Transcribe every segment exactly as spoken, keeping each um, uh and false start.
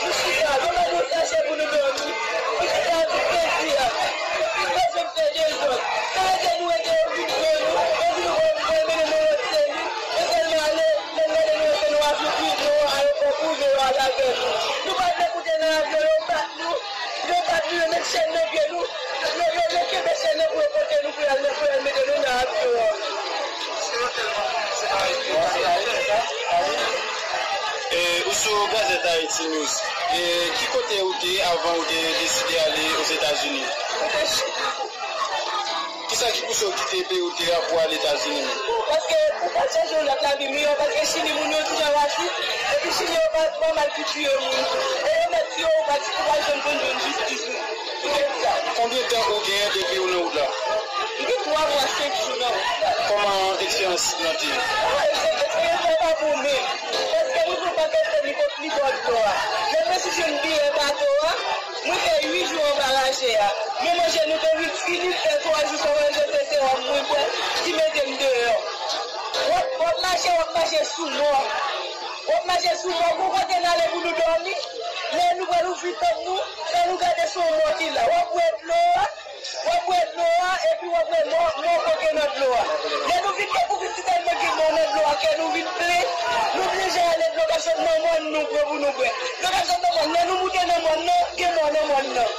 Nou chita, nou pa nou sachè pou nou dòmi. Nou chita tout peti a. Nou bezwen fè dezòd. Sa rete nou rete yo vin pran nou. Yo di nou pral mennen nou lòt selil. Yo sèlman ale, lè n gade nou wè se nou a soufri, nou a yo fè bouze, yo ale avè nou. Nou pa vle koute nan avyon, yo bat nou. Yo bat nou, yo met chèn nan pye nou. Yo, yo, yo kenbe chèn nan pou yo pote nou, pou y al, pou y al mete nou nan avyon an. E, ou sou Gazette Haïti News. E, ki kote ou te avan ou te deside ale Ozetazini? Kisa ki pouse w kite peyi w te a pou ale Etazini menm? Paske ou pa chèche yon lòt lavi miyò, paske Chili moun yo toujou rasis, epi Chili yo pa, pa mal pou tiye moun. E yo mèt tiye w, ou pa, ou pa janm konn jwenn jistis ou. Konbyen tan ou genyen depi ou nan wout la? M gen twa mwa, senk jou nan wout la. Kòman eksperyans lan te ye? Ah, eksperyans la pa bon menm. Paske mwen pran pa pèsòn li pot li bò dlo a. Lè mwen sou jwenn biyè bato a, mwen fè uit jou anba raje a. Men manje nou te vin fini, fè twa jou san manje, se sewòm mwen pran ki mete m deyò. W ap, w ap mache, w ap mache sou mò. W ap mache sou mò, gon kote n ale pou nou dòmi. Lè nou pral ouvri tanp nou, lè nou gade se yon mò ki la. W ap bwè dlo a, w ap bwè dlo a, epi w ap wè mò, mò koke nan dlo a. Lè nou vin dekouvri si tèlman gen mò nan dlo a, kè nou vin plen, nou blije ale dlo ka sot nan mòn nou pran pou nou bwè. Dlo ka sot nan mòn, lè nou moute nan mòn nan, gen mò nan mòn nan.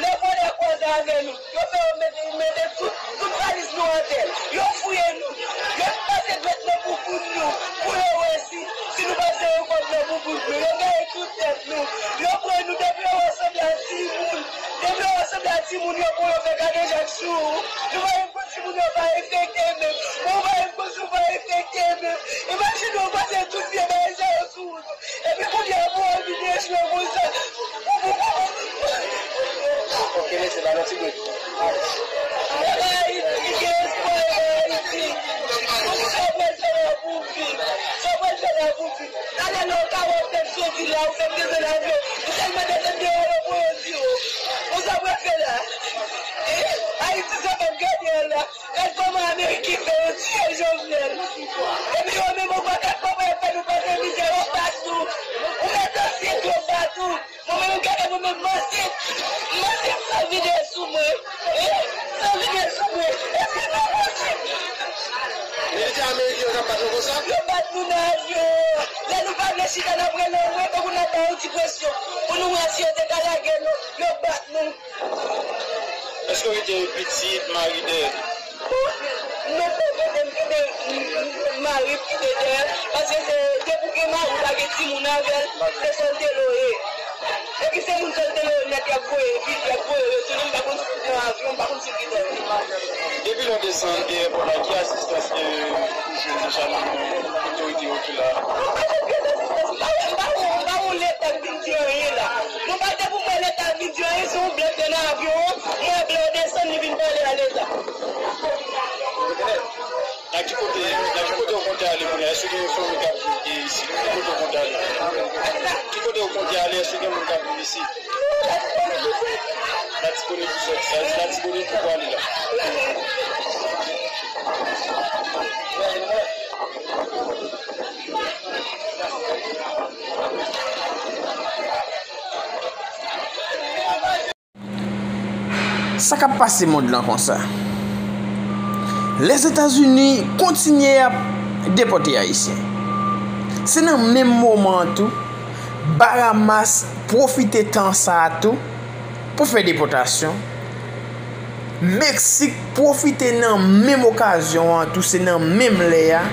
Lè vòlè kwaze avè nou, yo fè yo mete, mete tout, tout valiz nou atè. Yo fouye nou. Yo pase dwèt nan bouboun nou pou yo wè si, si nou pa se yon kòb nan bouboun nou. Yo gaye tout tèt nou. Yo pran nou depi yo wè sanble a timoun. Depi yo wè sanble a timoun, yo pran yo fè kadejak sou ou. Nou pa menm konn si moun yo pa enfekte menm. Ou pa menm konn si w pa enfekte menm. Imajine w pase tout vye bagay sa yo sou ou. Epi kounye a pou w vin echwe konsa. Ok, mesye, ba nou ti bout. Anba Ayiti, gen espwa anba Ayiti. Sa w pral fè la pou w viv? Sa w pral fè la pou w viv? Talè lè w ka wè w fèk soti la, ou fèk desann avyon, ou sèlman desann deyò yo pou yo di w. Ou sa w pral fè la? Eh, Ayiti sa p ap gade a la. Gad kòman Ameriken fè yo tiye Jovenel. Epi yo menm ankò, gad kòman yo fè nou pase mizè, yo bat nou. Ou mèt ansyèt, yo bat ou. Mwen menm, gade mwen menm, m ansent. M ansent san vide sou mwen. Eh, san vide sou mwen. Èske sa posib? Militè ameriken yo t ap bat nou konsa? Yo bat nou nan avyon. Lè nou pa vle chita, n ap rele yo, tankou n ap ba yo ti presyon. Pou nou wè si yo te ka lage nou. Yo bat nou. Èske w kite pitit, mari dèyè? Bon, non, pa kite m kite mari m kite dèyè, paske se depi w gen mari, w pa gen timoun avè l, se sèl de lè w ye. Epi se moun sèl de lè w nèt y ap voye vin, y ap voye retounen, m pa konn si w nan avyon, m pa konn si w kite avyon. Depi lè w desann ayewopò a, ki asistans ke ou jwenn deja nan men otorite yo ki la? Mwen pa jwenn pyès asistans, m pa wè, m pa wè, m pa wè Leta k vin di anyen la. Mwen pa te pou m wè Leta vin di anyen, se yon blòf nan avyon an, mwen wè lè w desann, li vin pale a Leta. Nan ki kote, nan ki kote w konte ale kounye a? Èske gen yon fanmi k ap viv isit? Ki kote w konte ale? Ki kote w konte ale? Èske gen moun k ap viv isit? Latibonit pou sòti. Sa vle di Latibonit pou prale la. Sa k ap pase mond lan konsa? Lèzetazini kontinye ap depòte Ayisyen. Se nan menm moman an tou, Baramas pwofite tan sa a tou pou fè depòtasyon. Meksik pwofite nan menm okazyon an tou, se nan menm lè a.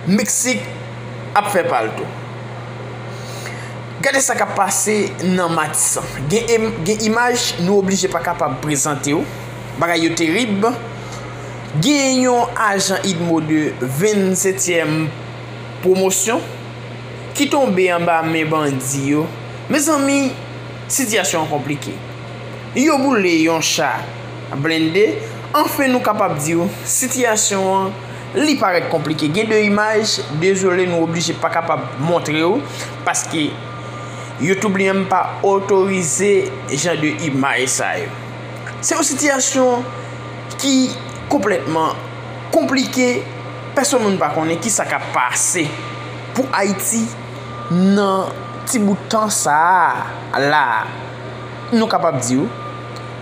Meksik ap fè pa l tou. Gade sa k ap pase nan Matisan. Gen, gen imaj nou oblije pa kapab prezante w. Bagay yo terib. Gen yon ajan idmo de vennsetyèm pwomosyon ki tonbe anba men bandi yo. Mezanmi, sitiyasyon an konplike. Yo boule yon cha blende. Anfen, nou kapab di w, sitiyasyon an, li parèt konplike. Gen de imaj, dezole, nou oblije pa kapab montre w, paske YouTube li menm pa otorize jan de imaj sa yo. Se yon sitiyasyon ki konplètman konplike, pèsonn moun pa konnen kisa k ap pase pou Ayiti nan Ti bout tan sa a la, nou kapab di w,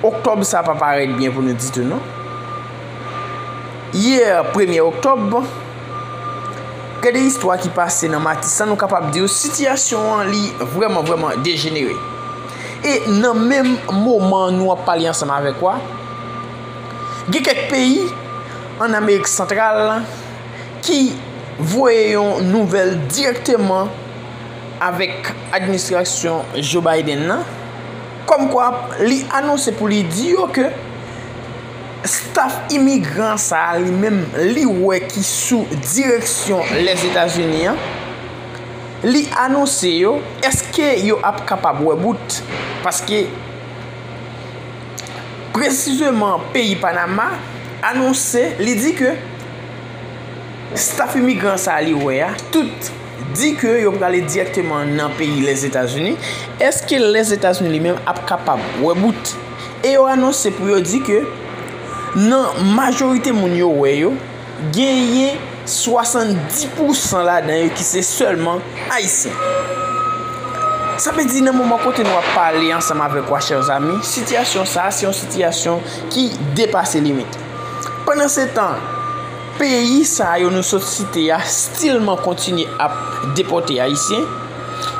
oktòb sa pa parèt byen pou nou ditou non. Yè, premye oktòb, gade istwa ki pase nan Matis lan, nou kapab di w sitiyasyon an li vrèman, vrèman dejenere. E nan menm moman nou ap pale ansanm avèk ou a, gen kèk peyi ann Amerik Santral ki voye yon nouvèl dirèkteman avèk administrasyon Joe Biden nan, kòmkwa li anonse pou li di yo ke staff imigran sa a li menm li wè ki sou direksyon Lèzetazini an, li anonse yo èske yo ap kapab wè bout, paske presizeman peyi Panama anonse, li di ke staff imigran sa a li wè a, tout di ke yo prale dirèkteman nan peyi Lèzetazini. Èske Lèzetazini li menm ap kapab wè bout? E yo anonse pou yo di ke nan majorite moun yo wè yo, genyen swasanndis pousan ladan yo ki se sèlman Ayisyen. Sa vle di nan moman kote nou ap pale ansanm avèk ou a, chè zanmi, sitiyasyon sa a se yon sitiyasyon ki depase limit. Pandansetan, peyi sa yo nou sot site a stilman kontinye ap depòte Ayisyen,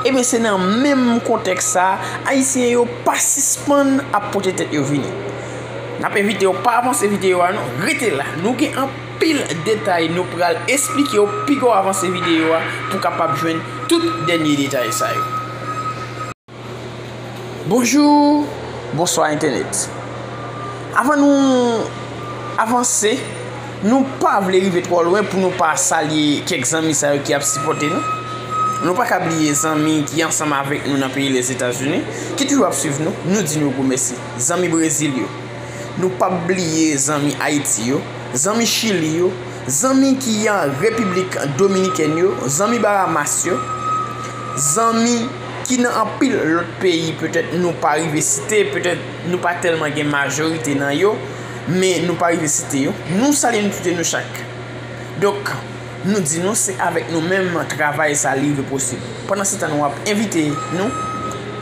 ebyen se nan menm kontèks sa a, Ayisyen yo pa sispann ap pote tèt yo vini. N ap envite w pa avanse videyo a non, rete la. Nou gen anpil detay nou pral esplike w pi gwo avanse videyo a pou w kapab jwenn tout dènye detay sa yo. Bonjou, bonswa entènèt. Avan nou avanse, nou pa vle rive twò lwen pou nou pa salye kèk zanmi sa yo ki ap sipòte nou. Nou pa ka bliye zanmi ki ansanm avèk nou nan peyi Lèzetazini, ki toujou ap swiv nou, nou di nou gwo mèsi. Zanmi Brezil yo, nou p ap bliye zanmi Ayiti yo, zanmi Chili yo, zanmi ki an Repiblik Dominikèn yo, zanmi Bahamas yo, zanmi ki nan anpil lòt peyi, petèt nou pa rive site, petèt nou pa tèlman gen majorite nan yo, men nou pa rive site yo. Nou salye nou tout e nou chak. Donk, nou di nou se avèk nou menm travay sa li rive posib. Pandansetan nou ap envite nou,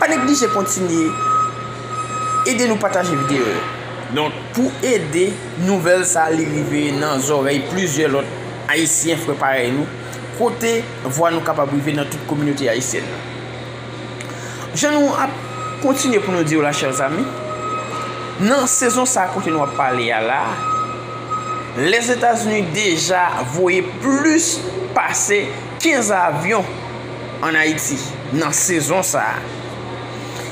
pa neglije kontinye ede nou pataje videyo yo. Donk, pou ede nouvèl sa li rive nan zòrèy plizyè lòt Ayisyen frè parèy nou, kote vwa nou kapab rive nan tout kominote ayisyèn nan. Jan nou ap kontinye pou nou di w la, chè zanmi, nan sezon sa a kote nou ap pale a la, Lèzetazini deja voye plis pase kenz avyon ann Ayiti nan sezon sa a.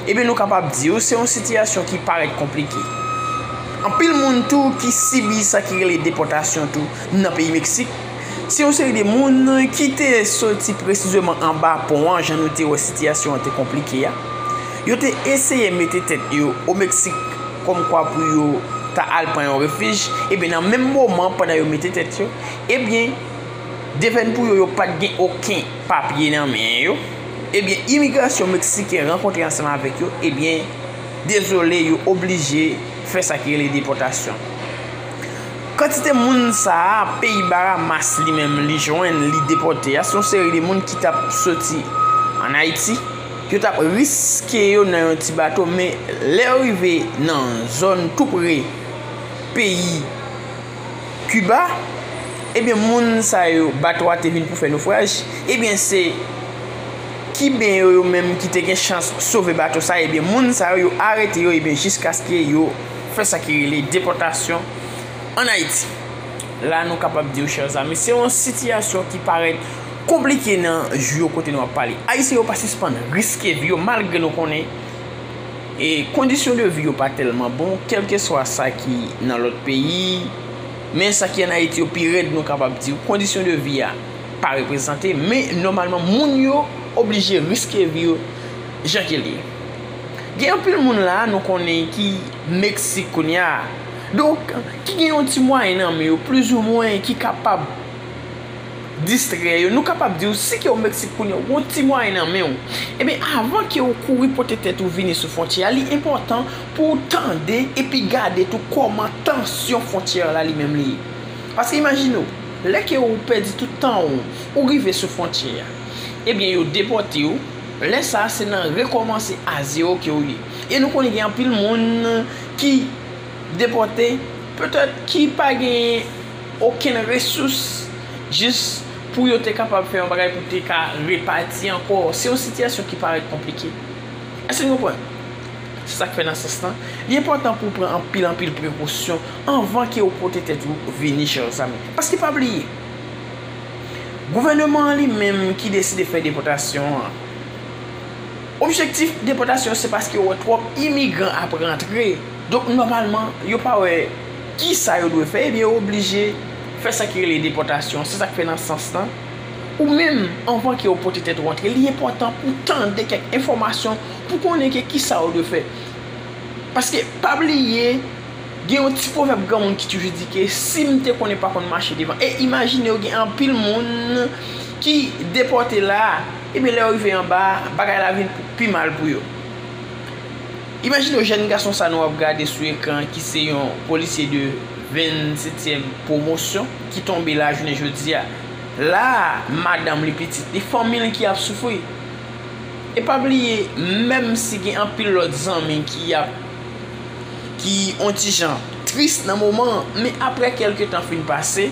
Ebyen, nou kapab di w se yon sitiyasyon ki parèt konplike. Anpil moun tou ki sibi sa ki rele depòtasyon tou nan peyi Meksik. Se yon seri de moun ki te soti presizeman anba pon an, jan nou te wè sitiyasyon an te konplike a. Yo te eseye mete tèt yo o Meksik kòmkwa pou yo ta al pran yon refij. Ebyen, nan menm moman, pandan yo mete tèt yo, ebyen, devèn pou yo, yo pa t gen okenn papye nan men yo. Ebyen, imigrasyon meksiken rankontre ansanm avèk yo, ebyen, dezole, yo oblije fè sa ki rele depòtasyon. Kantite moun sa a, peyi Bahamas li menm, li jwenn, li depòte a, se yon seri de moun ki t ap soti ann Ayiti. Yo t ap riske yo nan yon ti bato, men lè yo rive nan zòn tou pre peyi Kiba, ebyen, moun sa yo, bato a te vin pou fè nofraj, ebyen, se Kiben yo, yo menm ki te gen chans sove bato sa, ebyen, moun sa yo, yo arete yo, ebyen, jiskaske yo fè sa ki rele depòtasyon ann Ayiti. La, nou kapab di w, chè zanmi, se yon sitiyasyon ki parèt konplike nan jou yo kote nou ap pale. Ayisyen yo pa sispann riske vi yo, malgre nou konnen e kondisyon de vi yo pa tèlman bon, kèlkeswa sa ki nan lòt peyi, men sa ki ann Ayiti yo pi rèd, nou kapab di w, kondisyon de vi a pa reprezante, men nòmalman, moun yo oblije riske vi yo jan ke l ye. Gen anpil moun la a, nou konnen ki Meksik kounye a. Donk, ki gen yon ti mwayen nan men yo, plizoumwen, ki kapab distrè yo. Nou kapab di w, si ke w Meksik kounye a, w gen yon ti mwayen nan men w. Ebyen, avan ke w kouri pote tèt ou vini sou fwontyè a, li enpòtan pou w tande epi gade tou kòman tansyon fwontyè la li menm li ye. Paske imajine w, lè ke w pèdi tout tan w, ou rive sou fwontyè a, ebyen, yo depòte w, Lè sa a, se nan rekòmanse a zewo ke w ye. E nou konnen gen anpil moun ki depòte, petèt ki pa gen okenn resous jis pou yo te kapab fè yon bagay pou te ka repati ankò. Se yon sitiyasyon ki parèt konplike. Èske nou konprann? Se sa k fè nan sans lan, li enpòtan pou w pran anpil, anpil prekosyon anvan ke w pote tèt ou vini, chè zanmi. Paske pa bliye, gouvènman an li menm ki deside fè depòtasyon an, objektif depòtasyon se paske yo wè twòp imigran ap rantre. Donk, nòmalman, yo pa wè ki sa yo dwe fè, ebyen, yo oblije fè sa ki rele depòtasyon. Se sa k fè nan sans lan, ou menm, anvan ke w pote tèt ou antre, li enpòtan pou w tande kèk enfòmasyon, pou konnen ke ki sa w dwe fè. Paske, pa bliye, gen yon ti pwovèb granmoun ki toujou di ke si m te konnen pa konn mache devan. E imajine w gen anpil moun ki depòte la, ebyen lè yo rive anba, bagay la vin pi mal pou yo. Imajine w jèn gason sa nou ap gade sou ekran ki se yon polisye de vennsetyèm pwomosyon ki tonbe la jounen jodi a. La, madanm li, pitit li, fanmi l ki ap soufri. E pa bliye, menm si gen anpil lòt zanmi ki ap, ki on ti jan tris nan moman an, men aprè kèlke tan fin pase,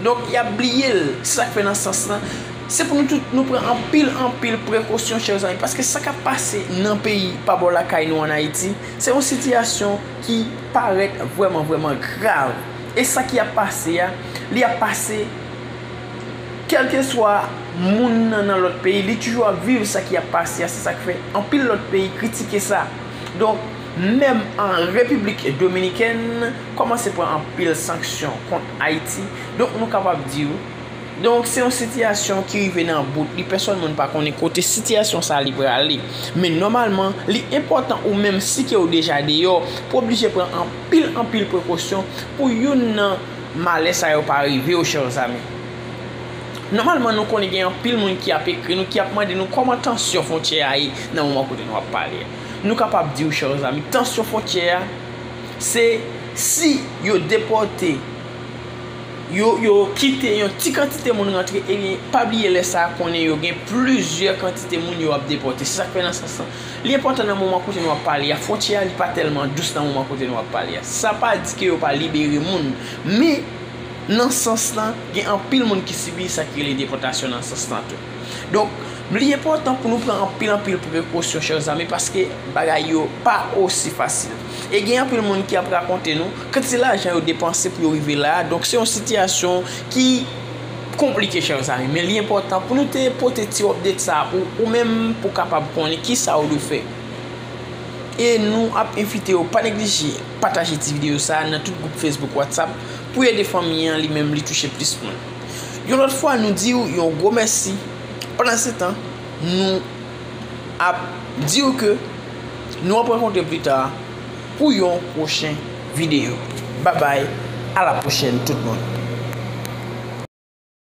donk y ap bliye l. Se sa k fè nan sans lan, se pou nou tout nou pran anpil, anpil prekosyon, chè zanmi, paske sa k ap pase nan peyi pa bò lakay nou ann Ayiti, se yon sitiyasyon ki parèt vrèman, vrèman grav. E sa ki ap pase a, li ap pase kèlkeswa moun nan nan lòt peyi, li toujou ap viv sa ki ap pase a, se sa k fè anpil lòt peyi kritike sa. Donk, menm an Repiblik Dominikèn kòmanse pran anpil sanksyon kont Ayiti. Donk, nou kapab di w, donk, se yon sitiyasyon ki rive nan bout li, pèsòn moun pa konnen kote sitiyasyon sa li prale. Men nòmalman, li enpòtan ou menm si ke w deja deyò, pou oblije pran anpil, anpil prekosyon pou youn nan malè sa yo pa rive w, chè zanmi. Nòmalman, nou konnen gen anpil moun ki ap ekri nou, ki ap mande nou kòman tansyon fwontyè a ye nan moman kote nou ap pale a. Nou kapab di w, chè zanmi, tansyon fwontyè a, se si yo depòte, yo, yo kite yon ti kantite moun rantre, ebyen, pa bliye lè sa a konnen yo gen plizyè kantite moun yo ap depòte. Se sa k fè nan sans lan, li enpòtan nan moman kote nou ap pale a, fwontyè a li pa tèlman dous nan moman kote nou ap pale a. Sa pa di ke yo pa libere moun, men nan sans lan, gen anpil moun ki sibi sa ki rele depòtasyon nan sans lan tou. Donk, li enpòtan pou nou pran anpil, anpil prekosyon, chè zanmi, paske bagay yo pa osi fasil. E gen anpil moun ki ap rakonte nou kantite lajan yo depanse pou yo rive la a. Donk, se yon sitiyasyon ki konplike, chè zanmi, men li enpòtan pou nou te pote ti update sa a pou ou menm pou w kapab konnen ki sa w dwe fè. E nou ap envite w pa neglije pataje ti videyo sa a nan tout gwoup Facebook, WhatsApp, pou ede fanmi an li menm li touche plis moun. Yon lòt fwa, nou di w yon gwo mèsi. Pandansetan, nou ap di w ke nou ap rankontre pli ta pou yon pwochen videyo. Babay, a la pwochèn tout moun.